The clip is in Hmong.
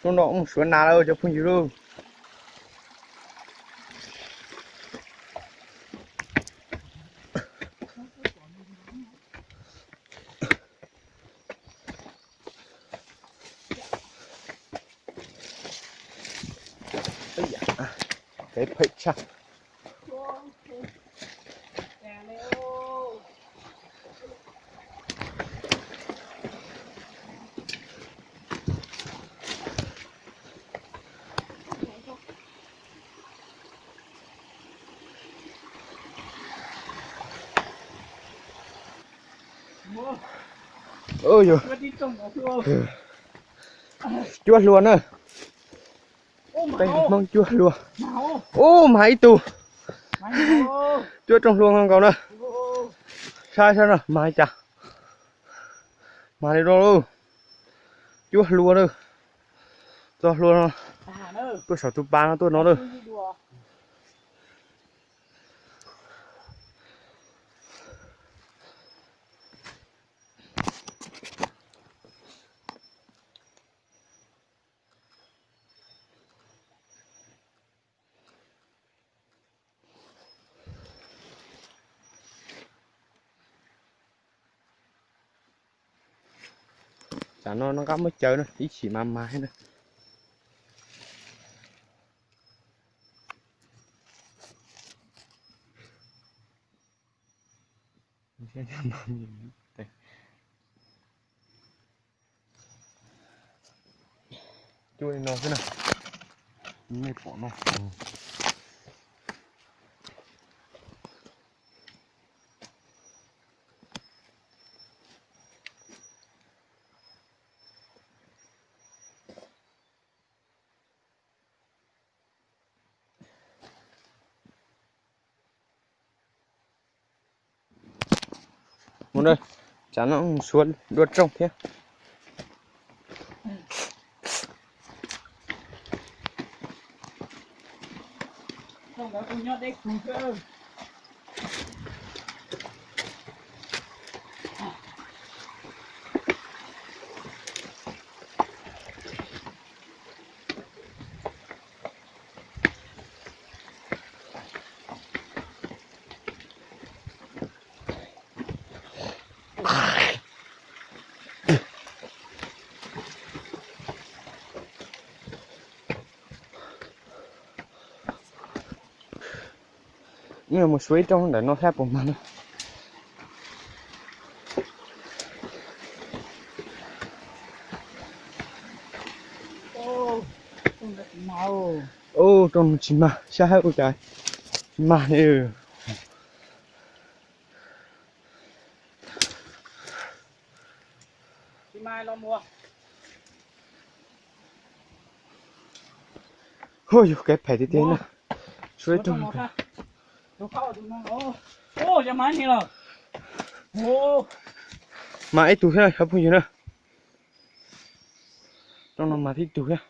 Hnub no mus suav nas lawm cov phooj ywg lauj. Kev phem tshaj. Yog cuab hlua na. Peb Hmoob cuab hlua. Ub, mag ib tug. Cuab rooj hlua nkaus na. Saib saib no mag li cas. Mag li rau lauj. Cuab hlua na. Txog hlua no tuaj saum tus pas no tuaj no na. Tsam no no qab muab caw na, ib chim mas mag thiab na. Cuab li no xwb na. Nej pom no. Mus na, tsam no suav dua rooj thiab. Mus suav ib rooj ntawm no saib puas mag na. Ub, rooj no tsis mag, saib ua cas tsis mag li. Huaj, yog kev phem tiag tiag na. Suav ib rooj. Mag ib tug thiab cov phooj ywg na. Rooj no mag tib tug thiab.